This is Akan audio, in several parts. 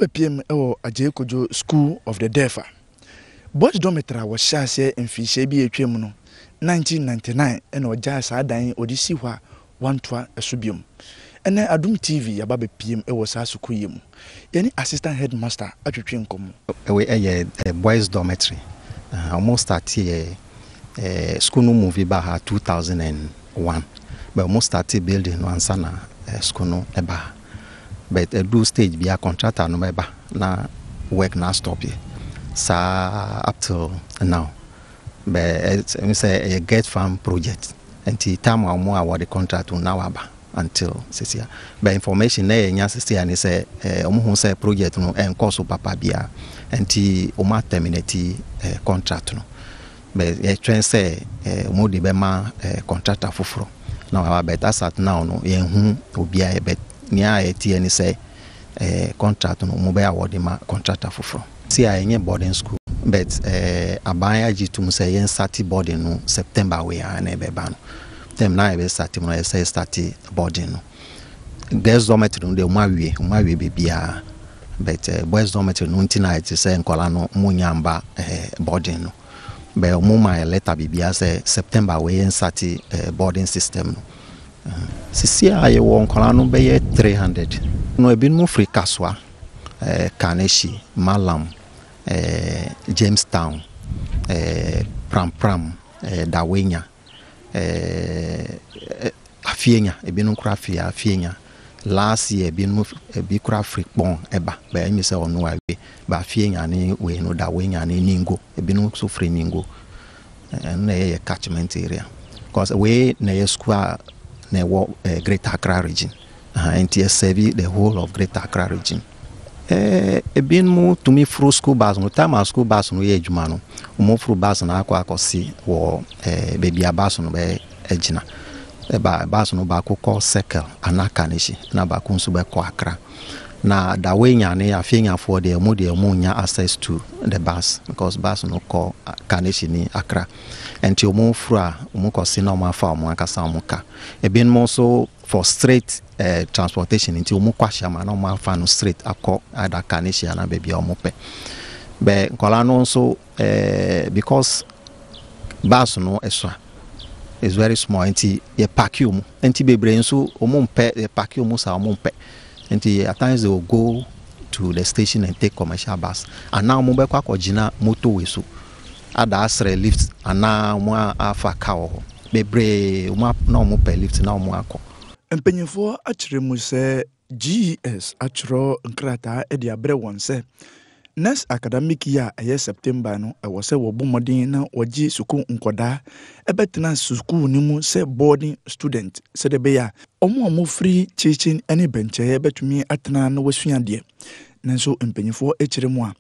Wobɛpiem wɔ Adjei Kojo School of the Deaf a, Boys Dormitory a wɔhyɛɛ aseɛ mfirihyia bi a atwam no, 1999 na ɔgyae saa dan yi ɔde sii hɔ a wantoa so biom. Ɛnnɛ Adom TV yɛaba abɛpiem wɔ saa sukuu yi mu. Yɛne Assistant Headmaster atwetwe nkɔmmɔ. Wei yɛ boys dormitory. Wɔn starteɛ school no move baa ha 2001 but wɔn startee building no ansa na school no ba ha. But ɛduu stage bi a contractor no bɛba na work no astop yɛ saa up till now. But ɛmi sɛ ɛyɛ get farm project nti time a wɔn a wɔde contract no na waba until sisi a. But information na yɛnya sisi a ne sɛ wɔn hu sɛ project no ɛnkɔ so papa biara nti wɔn a terminate contract no. But yɛtwɛn sɛ wɔn de bɛma contractor foforɔ na waba, but as at now no yɛnhu obiara, but nea yɛteɛ ne sɛ contract no wɔn bɛyɛ a wɔde ma contractor foforɔ. Si a ɛnyɛ boarding school, but aban agye tum sɛ yɛn start boarding no September wei a na ɛbɛba no. Term na yɛbɛ start mu no, yɛsɛ start boarding no. Girls dormitory no deɛ, wɔn awie beebiara, but boys dormitory no nti na ɛte sɛ nkɔla no wɔn nya mba boarding no. But wɔn ma yɛ letter biribiara sɛ September wei yɛn start boarding system no. Sisi a yɛwɔ nkɔla no bɛyɛ 300 no, ebinom firi Kasoa, Kaneshie, Malam, Jamestown, Prampram, Dawhenya, Afienya, ebinom koraa firi Afienya. Last year ebinom ebi koraa firi Kpɔn ɛba, but ɛmi sɛ ɔno awie. But Afienya ne wei no, Dawhenya ne Ningo, ebinom nso firi Ningo. Ɛno na ɛyɛ yɛ catchment area. Because wei na ɛyɛ school a na ɛwɔ Greater Accra Region. Nti ɛserve the whole of Greater Accra Region. Ebinom tumi foro school bus no. Time a school bus no yɛ adwuma no, wɔn foro bus no akɔ akɔsi wɔ baabi a bus no bɛ gyina. Ɛba bus no baako kɔ Circle anaa Kaneshie na baako nso bɛkɔ Accra. Na Dawhenya ne Afienyafoɔ deɛ, wɔn deɛ wɔn nya access to the bus because bus no kɔ Kaneshie ne Accra. Nti wɔn foro a, wɔn kɔsi na wɔn afa wɔn ankasa wɔn car. Ebinom nso for straight transportation nti wɔn kɔ Ashaiman na wɔn afa no straight akɔ either Kaneshie anaa baabi a wɔn pɛ. But nkɔla no nso because bus no ɛso is very small nti yɛ park wɔn, nti bebree nso wɔn mpɛ yɛ park wɔn saa, wɔn mpɛ, nti at times they will go to the station and take commercial bus anaa wɔn bɛkɔ akɔgyina motorway so ada asrɛ lift anaa wɔn afa car wɔ hɔ. Bebree wɔn na wɔn pɛ lift na wɔn akɔ. Mpanyinfoɔ akyerɛ mu sɛ GES atwerɛ nkrataa de abrɛ wɔn sɛ next academic year a ɛyɛ September no, ɛwɔ sɛ wɔbɔ mmɔden na wɔgye sukuu nkɔdaa ɛbɛtena sukuu no mu sɛ boarding student, sɛdeɛ ɛbɛyɛ a wɔn a wɔfiri kyeekyen ne bɛnkyɛeɛ bɛtumi atena na wɔasua adeɛ. Nanso mpanyinfoɔ akyerɛ mu a,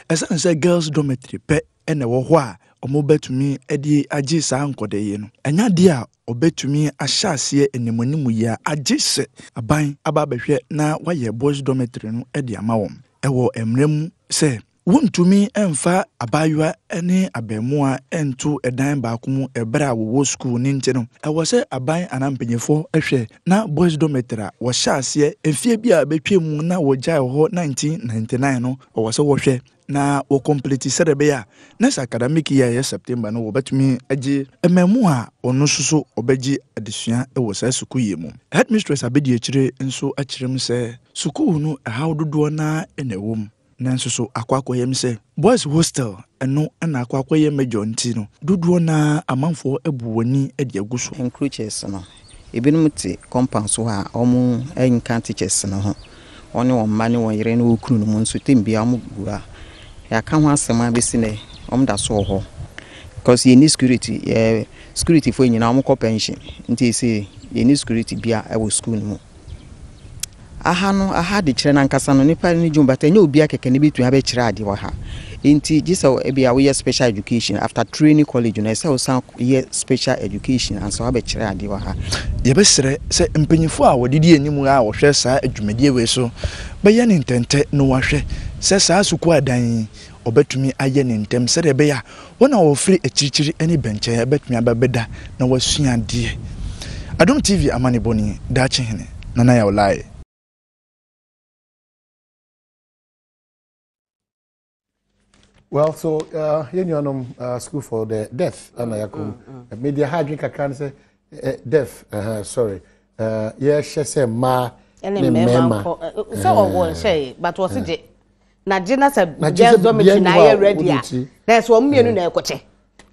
ɛsiane sɛ girls dormitory pɛ ɛna ɛwɔ hɔ a wɔbɛtumi de agye saa nkɔdaa yi no, ɛnyɛ adeɛ a ɔbɛtumi ahyɛ aseɛ animanim yi a, agye sɛ aban aba abɛhwɛ na wayɛ boys dormitory no de ama wɔn. Ɛwɔ mmerɛ mu sɛ wontumi mfa abaayewa ne abɛɛmoa nto ɛdan baako mu ɛberɛ a wɔwɔ sukuu ne nti no, ɛwɔ sɛ aban anaa mpanyinfoɔ hwɛ na boys dormitory a wɔhyɛ aseɛ mfie bi a bɛtwa mu na wɔgyae hɔ 1999 no, ɛwɔ sɛ wɔhwɛ na wɔcomplete sɛdeɛ ɛbɛyɛ a next academic year a ɛyɛ September no, wɔbɛtumi agye mmamu a ɔno nso so ɔbɛgye adesua wɔ saa sukuu yi mu. Headmistress abɛdi akyire nso akyerɛ mu sɛ sukuu no ɛhaw dodoɔ naa na ɛwɔ mu, nanso so akɔ akɔyɛ mu sɛ boys hostel ɛno na akɔ akɔyɛ major nti no, dodoɔ naa amanfoɔ abu wɔn ani de agu so. Encroachers no, ebinom te compound so hɔ a wɔn nka teachers no ho. Wɔne wɔn mma ne wɔn yere ne wɔn kunu no mu nso tem bia wɔn gu a yɛaka ho asɛm abɛsi nɛ, wɔn da so wɔ hɔ because yɛnni security. Yɛ security foɔ nyinaa wɔn kɔ pension, nti ese yɛnni security bia ɛwɔ school no mu. Aha no, aha de kyerɛ n'ankasa no nipa ne dwom, but ɛnyɛ obiara kɛkɛ ne betumi abɛkyerɛ adeɛ wɔ ha, nti gye sɛ ebi a woyɛ special education after training college no, ɛsɛ wosan yɛ special education ansa wabɛkyerɛ adeɛ wɔ ha. Yɛbɛsrɛ sɛ mpanyinfoɔ a wɔde di anim a wɔhwɛ saa dwumadie wei so bɛyɛ ne ntɛntɛ na wɔahwɛ sɛ saa sukuu adan yi ɔbɛtumi ayɛ ne ntɛm, sɛdeɛ ɛbɛyɛ a wɔn a wɔfiri akyirikyiri ne bɛnkyɛn bɛtumi aba bɛda na wɔasua adeɛ. Adom TV amanebɔni, Daakye Hene, Nana Yaw Lae. Well, so uh, yɛn nuanom uh, school for the deaf ɛna yɛakɔ mu. Media ha adwene kakra ne sɛ eh, deaf, uh, sorry, uh, yɛhyɛ sɛ mmaa ne ne mmarima mmarima. nkɔ sɛ ɔwɔ nhyɛ but wɔsi gye na gye na sɛ Na gye girls sɛ dormitory bia na ni hɔ a ayɛ ready a wode ti. na ɛsɛ wɔn mmienu na ɛkɔkyɛ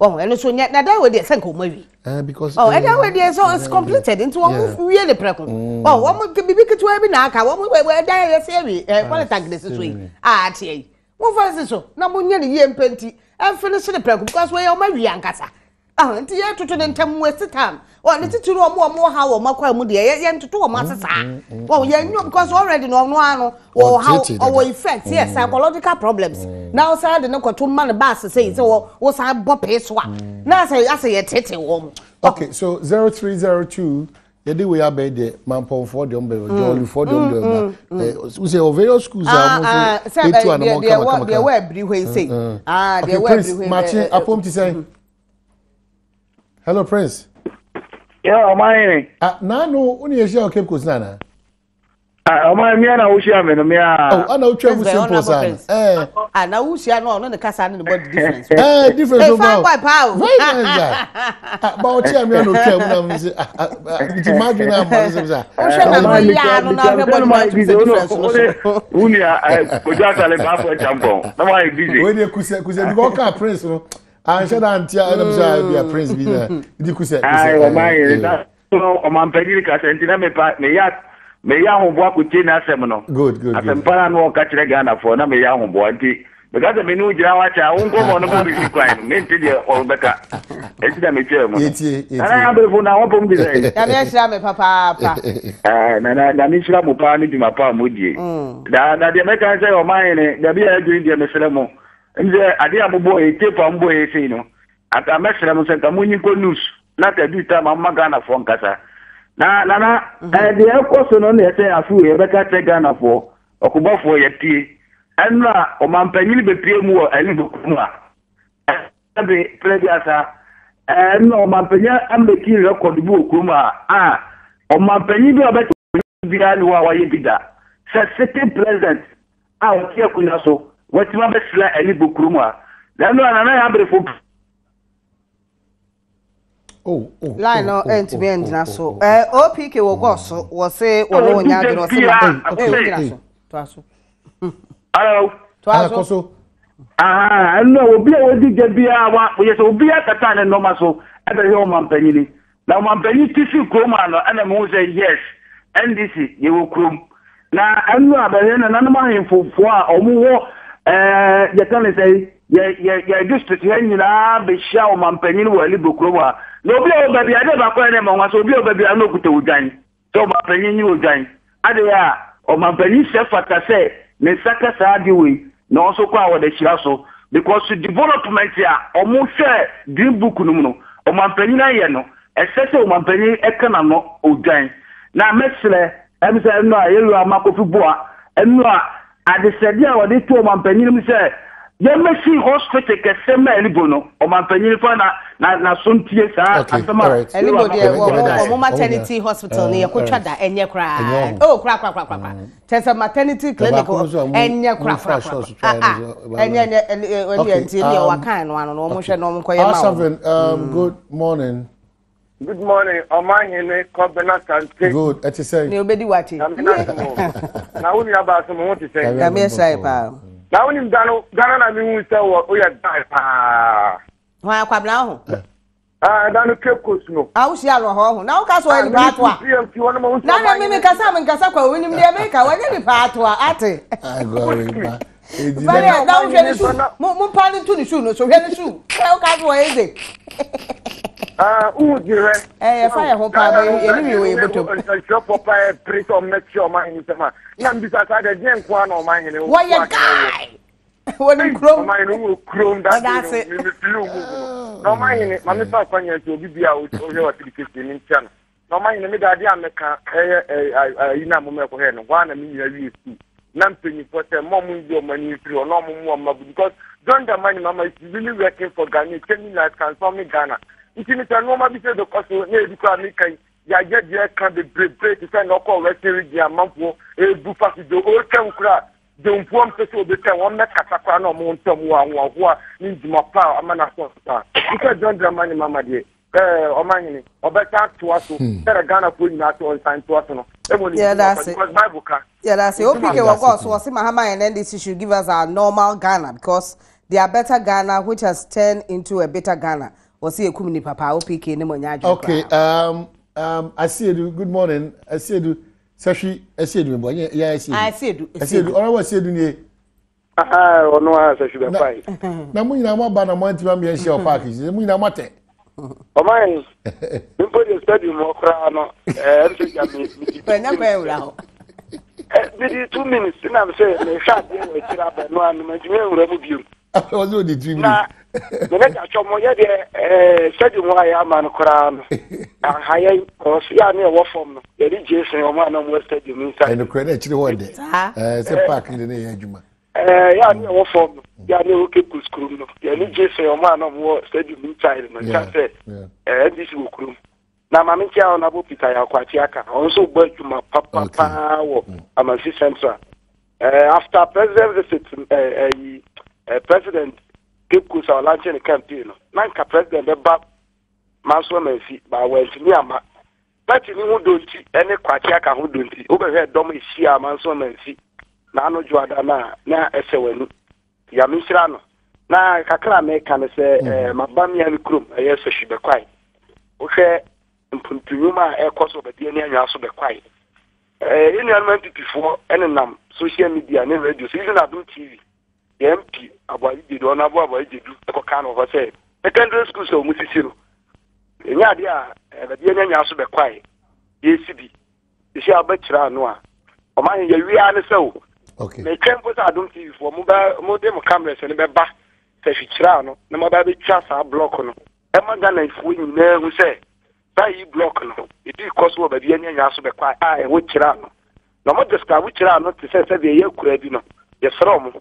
wɔn ɛno so nyɛ na dan wɔ deɛ sɛ nka wɔn awie Because ɔ ɛdan wɔ deɛ so it's completed nti wɔn wie ne prɛko ɔ wɔn bibi ketewa bi na aka wɔn wɔ ɛdan yɛ sɛ awie ɛ polytank na esi so yi a ateɛ yi wɔn fa si so na mo nyɛ ne yie mpɛ nti ɛnfinish ne prɛko because wɔyɛ wɔn awie ankasa. Ah, nti yɛ toto ne ntam waste time. Ɔ ne titiri wɔn wɔn wɔ ha wɔn akɔ mu deɛ yɛ yɛ ntoto wɔn ase saa. Wɔn yɛ nyo because already no ɔno ano wɔ ha Ɔtete ɔwɔ dada. effect yɛ psychological problems. Na ɔsan de ne kɔto mma ne baasi sɛ yi sɛ wɔ wɔsan bɔ pee so a. Na asɛ asɛ yɛ tete wɔn. Okay, so 0302 yɛde wei abɛn deɛ mampɔnfoɔ deɛ ɔmbɛ jɔlifoɔ deɛ ɔmbɛ ba wosɛ wɔ various schools a ɔmo nso etu anamɔ deɛ kama wɔ kama deɛ kama. wɔ abiri hɔ yi sei. Ah, deɛ Okay, wɔ Prince abiri hɔ yi. Martin apom ti sɛn. Hello, Prince. Yeah, ɔman yɛn. Ah, naanu wo ne yɛhyia wɔ Cape Coast nana. Ah, ɔman mmea na wohyia me no mmea. Oh, ana wotwa mu Prince bɛyɛ simple honourable saa. Prince. Ah, na wuhyia no ɔno ne kasa ne ne body difference. Difference Hey, o fine ba. boy paa o. Very nice guy. Ah, ba ɔkyia me ana otwa mu na me sɛ ah ah ah, nti madwene amma no sɛ sɛ. Wohwɛ na no yɛ ano na ahwɛ body na atum sɛ difference no so. Wo nua Kojo Asale baafo akyambɔn na wayɛ busy. Wei deɛ kusɛ kusɛ because ɔka Prince no anhyɛ da ntia ɛna sɛ ebi a Prince bi na nti kusɛ kusɛ. Ayi, ɔman yɛn na so ɔmanpanyin kasa nti na mepa meyɛ meyɛ ahoboa kotie n'asɛm no. Good good good. Asɛmpa na no ɔka kyerɛ Ghanafoɔ na meyɛ ahoboa nti meka sɛ mene wo gyina hɔ akyɛ a wo nkɔmmɔ no bɔ mesi kwan no mente deɛ ɔbɛka ɛnti na metwaa mu no. Yɛtie yɛtie. Nana Abrefo na wɔpɔm te sɛ. Nyame ahyira me papaapa. Ah, Nana Nyame nhyira mo paa ne dwuma pa a modie. Da na deɛ mɛka ne sɛ ɔman hene dabi a adwene deɛ mesrɛ mo. Ɛm sɛ adeɛ a mobɔɔ yɛ tape a mobɔɔ yɛ sei no anka mɛsrɛ mo sɛ nka monyi nkɔ news na nka due time a moma Ghanafoɔ nkasa. Na Nana deɛ ɛkɔ so no na ɛsɛ afe wei yɛbɛka kyerɛ Ghanafoɔ ɔkobɔfoɔ yɛpie. Ɛno a ɔmampanyini bɛpie mu wɔ Alibo kurom a ɛbe prɛduasa ɛna ɔmampanyin ameki record bi wɔ kurom a a ɔmampanyin bi a ɔbɛte biara ne hɔ a wayɛ bi da sɛ sitting president a ɔte akonnwa so watumi abɛsra Alibo kurom a na ɛno a Nana yɛ abrefo Oh, oh, Line no oh, oh, ɛntumi oh, ɛngyina oh, so. oh, oh. OPK wɔ gɔɔ so wɔ se wɔ ne wɔnya adwene ɔse ma Hey, okay, wogyina hey. so. Toa so. Hello. Toa Ah, so. kɔ so. Aha, ɛno a obi a wadi gya biara wa yɛ sɛ obi akata ne nneɛma so ɛbɛhwɛ ɔmampanyini na ɔmampanyin ti fi kurom ano ɛna mehu sɛ yes NDC yɛwɔ kurom na ɛno a bɛhwɛ nananom ahemfofoɔ a ɔmo wɔ yɛka ne sɛ yɛ yɛ yɛ district ha nyinaa bɛhyia ɔmampanyin wɔ Alibo kurom a na obi a ɔba bi adeɛ baako a ɛna ɛma nwa sɛ obi a ɔba bi a na okuta odwan sɛ ɔmampanyin nye odwan adeɛ a ɔmampanyin sɛ fata sɛ ne nsa ka saa ade wei na ɔnso kɔ a wɔde hyira so because development a ɔmo hwɛ green book no mu no ɔmampanyin ayɛ no ɛsɛ sɛ ɔmampanyin ɛka n'ano odwan na mɛsrɛ ɛm sɛ ɛno a yɛwura Armah-Kofi Buah ɛno a adesɛdeɛ a wɔde to ɔmampanyin mu sɛ yɛmmɛsi hospital kɛse ma Alibo no ɔmampanyin fa na na n'aso ntie saa Okay, asɛm a alright. Alibo deɛ Yɛbɛ- yɛbɛda ase. wɔn maternity hospital no yɛkɔtwa da ɛnyɛ Ɛnyɛ koraa. ɔho. Oh, kora kora kora kora. Kyɛ sɛ maternity clinic baako nso a mo- ɛnyɛ kora mo fa kora shots kora. twa Ah, ah. no nso, Ɛnyɛ ɛnyɛ ɛnyɛ Okay, nti deɛ wakan no ano no wɔn hwɛ na wɔn kɔyɛ ma wɔn. Asavin, good morning. Good morning, Ɔmanhene Kɔbena Sante. Good. Ɛte sɛ. Nea obedi wakye. Nyame n'adom o. Na wo nua baa so mo ho te sɛn? Nyame ahyira yɛ paa. Na wonim da no, Ghana na mehu sɛ wɔ woyɛ guy paa. Hwan akwabena ho? Ah, da no Cape Coast no. A wohyia no wɔ hɔ ho. Na woka sɛ ɔyɛ nipa atoa. PMT hɔ no ma wosi Na na me mekasa menkasa kwa wonim deɛ meka wɔnyɛ nipa atoa ate. Agɔreba. Edi Fɛrɛ na na wohwɛ ne shoe. Mo mo mpa ne nto ne shoe no so hwɛ ne shoe. Sɛ woka sɛ wɔyɛ ze. Ah, wohu di hwɛ. Ɛyɛ fa yɛ ho paa bɛ yɛ ne wie wɔ yɛ bɔtɔm. Nsɛnkyerɛfoɔ paa yɛ pere sɛ ɔmmɛkyerɛ ɔmanhene nsɛm a. Na mbisa saa deɛ deɛ nko ara na ɔmanhene wɔ. Wɔyɛ guy. Wɔnim kurom. Ɔmanhene wɔ kurom that Ɔda day ase. no me me feel move no. Na ɔmanhene ma me fa akwanya nti obi bia a ɔhwɛ wɔ afidi kɛseɛ ne nkyia no. Na ɔmanhene me da adeɛ a mɛka ɛyɛ ayi na moma ɛkɔhwɛ no hɔ a na me nyina wie sukuu. Na mpanyinfoɔ sɛ mma ɔmo nyi ɔmo ani mfiri hɔ na ɔmo mmoa ɔmo abu because John Dramani Mahama is really working for Ghana, changing life, transforming Ghana. Nti no sɛ nneɛma bi sɛ bɛkɔ so na ebi koraa meka yi yɛayɛ deɛ ɛka bebrebe te sɛ na ɔkɔɔ Western Region amanfoɔ ebu fa so do ɔretwam koraa. Dwomfoɔ mpɛ sɛ obi sɛ wɔn mmɛkasa koraa na wɔn ntam wɔ ahohoahoa ne ndwuma pa a ama no asɔ nsa. Nka John Dramani Mahama deɛ ɛɛ ɔmanhene ɔbɛsan atoa so hmm. sɛdeɛ Ghanafoɔ nyinaa sɛ ɔnsan ntoa so no ɛwɔ ne Yɛda ase. because Bible ka. Yɛda ase. OPK wɔ gɔɔ so wɔse Mahama and NDC should give us our normal Ghana because they are better Ghana which has turned into a bitter Ghana. Wɔse yɛkum nipa paa OPK ne mo nyɛ adwene Okay, koraa. um, um, Asiedu, good morning. Asiedu, Sɛhwi Asiedu mebɔ nyɛ yɛ Asiedu. Ah, Asiedu. Asiedu, ɔno wɔ Asiedu nie. Ah, ɔno a Sɛhwi bɛfa yi. Na mo nyinaa mo aba na mo antumi ameyɛ nhyia wɔ paaki yi, mo nyinaa mo atɛ. Ɔman yi, mpo deɛ stadium hɔ koraa no, ɛɛ ɛm sɛ gya me me di. Ɛnyɛ kwan awura hɔ. Medi 2 minutes na sɛ mehwɛ adeɛ wɔ akyire aba no ano mantumi anwura mu biom. Ɔsɛ ɔdi 3 minutes. Na me ne datwɔ mo yɛ deɛ ɛɛ stadium hɔ a yɛ ama no koraa no anha yɛn kɔɔso yɛ a ne ɛwɔ fam no yɛde gye sen wɔn a na wɔn wɔ stadium inside. Ɛnokorɛ na akyire hɔ dɛ ɛɛ sɛ park ne de ne yɛ adwuma. Ɛɛ yɛ a ne ɛwɔ fam no yɛ a ne ɛwɔ Cape Coast kurom no yɛde gye sen wɔn a na wɔn wɔ stadium inside no nsa sɛ ɛɛ NDC wɔ kurom. Na maame nkyɛn a ɔnabɔ Peter Yakwakye aka ɔno nso bɔ adwuma papapaa wɔ Amansi Central. Uh, after president visit uh, uh, president Cape Coast a ɔlanche ne campaign no na nka president bɛba manso amansi ba wantumi ama party ne ho dɔ nti ɛne kwakye aka ho dɔ nti wobɛhwɛ dɔm ehyia manso amansi na ano dwoada no a na ɛsɛ w'ani Nyame nhyira no. Na kakra a meka ne sɛ mm. eh, maba mmea me kurom ɛyɛ Sahwi Bɛkwae. Wohwɛ mpuntu nnwuma a ɛkɔ so baabi ani anwea so Bɛkwae. Eh, yɛn nuanom MPP foɔ ɛnenam social media ne radio so even Adom TV yɛ MP Aboagye Gyedu ɔno abo Aboagye Gyedu ɛkɔka no hɔ sɛ secondary school sɛ wɔn sisi no ɛnyɛ adeɛ a eh, baabi ani anwea so Bɛkwae yɛsi bi sisi a wobɛkyerɛ ano a ɔma he yɛwie ara ne sɛ o metwɛn mpo sɛ Adom TV foɔ mobɛ mode mo cameras no bɛba sɛ hwikyerɛ ano na mobɛ bɛtwa saa block no ɛma Ghanafoɔ nyinaa hu sɛ saa yi block no ebi kɔ so wɔ baabi ani anya so bɛkɔ a ɛwɔ kyerɛ ano na ɔmo describe kyerɛ ano te sɛ sɛdeɛ ɛyɛ akura bi no yɛsrɛ ɔmo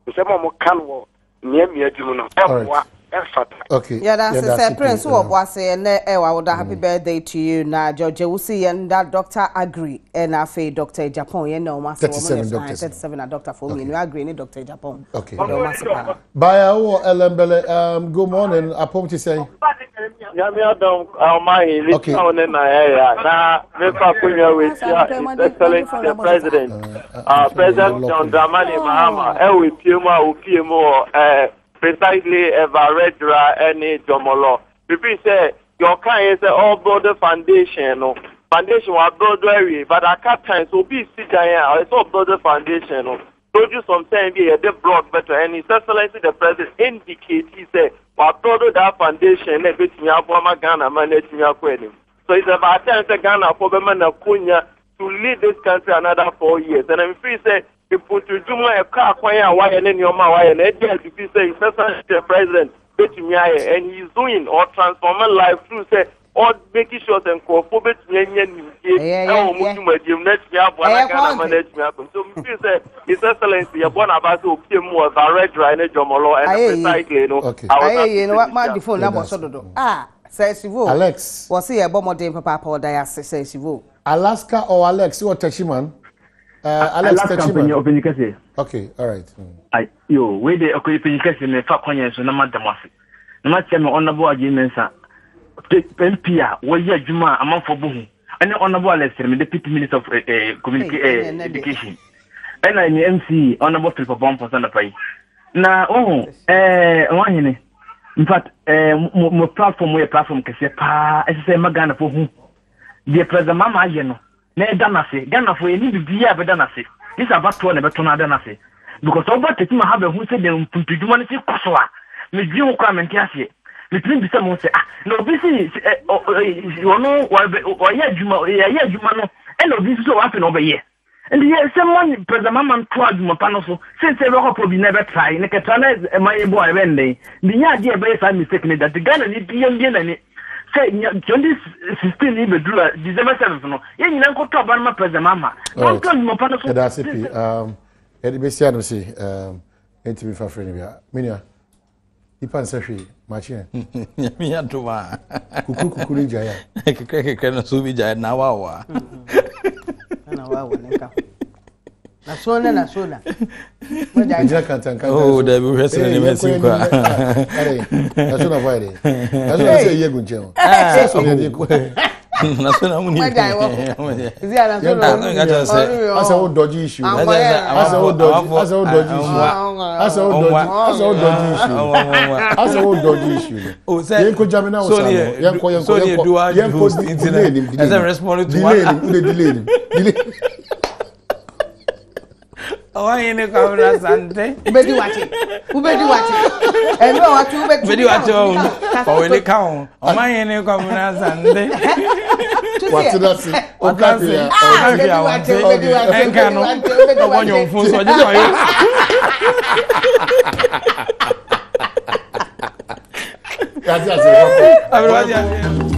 nsɛm a wɔka no wɔ mmeammea bi mu no ɛmmoa ɛmfata. Okay. Yɛda ase sɛ Prince wɔ bo ase ɛnɛ ɛwɔ awoda happy birthday to you na George Ewusi yɛn da Dr. Agri ɛna afei Dr. Japan yɛn na wɔn ase wɔn yɛ 37 na doctor fo mmienu Agri ne Dr. Japan. Okay. Yɛda wɔn ase paa. Baya wɔ Elembele um, good morning apom ti sɛn. Nyame adom ɔman yi ne wo ne na ɛyɛ a na mefa akonnwa wei tia His Excellency the President President John Dramani Mahama ɛwɔ epie mu a opie mu wɔ ɛɛ precisely Eva Redra ɛne Jɔmɔlɔ bibiri sɛ deɛ ɔka yɛ sɛ ɔrebuild foundation no foundation wa build awie but aka time so obi si dan a ɔyɛ sɛ ɔbuild foundation no told you some time bi a yɛde block bɛtɔ and His Excellency the President indicate sɛ wabuild that foundation na ebetumi aboa ma Ghana ma na etumi akɔ anim so it's about time sɛ Ghana fo bɛma n'akonya to lead this country another 4 years and I'm free sɛ mpuntudwuma a ɛkɔ akwan a wayɛ ne nneɛma a wayɛ na ɛdi adi sɛ His Excellency the President betumi ayɛ and he is doing or transforming life through sɛ or making sure sɛ nkurɔfoɔ betumi anya nimdie ɛwɔ wɔn dwumadie mu na atumi aboa na Ghana ma na atumi akɔ so mi feel sɛ His Excellency yɛbɔ n'aba sɛ opie mu wɔ Varedra ne Jɔmɔlɔ ɛna precisely no. Ayɛ yie no ma di phone n'abɔ so dodo ah sɛ esivo Alex wɔsi yɛ bɔ mɔden papaapa ɔda yɛ ase sɛ esivo. Alaska or Alex wɔ Techiman. Alex Alaska Techiman. mpanyin ɔpanyin kɛse. Okay, all right. Ay, yo, wei de ɔkɔ panyin kɛse me fa kwan yɛn so na ma da mo ase. Na ma kyerɛ me Honorable Agye Mensah MP a wɔyɛ adwuma a amanfoɔ bɔ hu. Ɛne Honorable Alex me Deputy Minister of eh, Communication eh, Education. Ɛna ne MC Honorable Philip Obompɔ sanapa yi. Na wohu eh wɔn ahene. In fact, eh mo mo platform yɛ platform kɛseɛ paa ɛsɛ sɛ ɛma Ghanafoɔ hu deɛ President Mahama ayɛ no na ɛda no ase. Ghanafoɔ yɛnni biribiara a ɛbɛda no ase. Gye sɛ abatoɔ na ɛbɛto no ada no ase. Because sɛ woba Tetima ha bɛhu sɛdeɛ mpuntudwuma no si kɔ so a, medwene ho koraa mente aseɛ. Metumi bisa me ho sɛ, ah, na obi si ɔno ɔyɛ adwuma, yɛyɛ adwuma no, ɛna obi nso sɛ ɔafe na ɔbɛyɛ. Nti yɛ sɛ mo President Mahama ntoa adwuma pa no so sen sɛ yɛbɛkɔ pɔ bi na ɛbɛtrae ne kɛtra na ɛma yɛbɔ a ɛbɛn dɛn. Nti nyɛ adeɛ a ɛbɛyɛ saa mistake no da. Nti Ghana ni bia mbie n'ani sɛ 2016 yi bɛduru a December 7th no yɛn nyinaa nkɔtɔ aba no ma President Mahama na ɔntoa adwuma pa no so. Ɛda ase pii. Yɛde bɛsi ano se ɛntumi fa frɛ no bia. Menua. Nipa nsɛ hwee, makye ɛ. Nyame adom a. Kukuru kukuru ne gyae a. Kekre kekre no so bi gyae na wawa. Na wawa ne nka. Na so na na so na. Gyina kantankantan. Oh, dabi wohwɛ sɛ ne ma si kwa. Na so na fɔ ayɛ dɛ. Na so na sɛ yɛ gu nkyɛn o. Sɛ so na yɛ kɔ. Na so na mu ni. Asɛ wo dɔgye issue. Asɛ wo dɔgye asɛ wo dɔgye issue. Asɛ wo dɔgye asɛ wo dɔgye issue. Asɛ wo dɔgye issue. Yɛn kɔ gyame na wo sa no. Yɛn kɔ yɛn kɔ yɛn kɔ yɛn kɔ delay nim delay nim delay nim delay nim delay. Ɔwɔhene Kwabena Asante. Wobɛdi wakye. Wobɛdi wakye. Ɛnu a wakye wobɛdi. Wobɛdi wakye ɔwɔ ɔwɔ ka ho. Ɔmahene Kwabena Asante. Wate na se. Ɔka se. Ɔka hwɛ a wɔnte. Ɛnka no. Ɔbɔ nyɔnfo so ɔgye sɛ ɔyɛ. Yate ase. Abirɛ wate ase.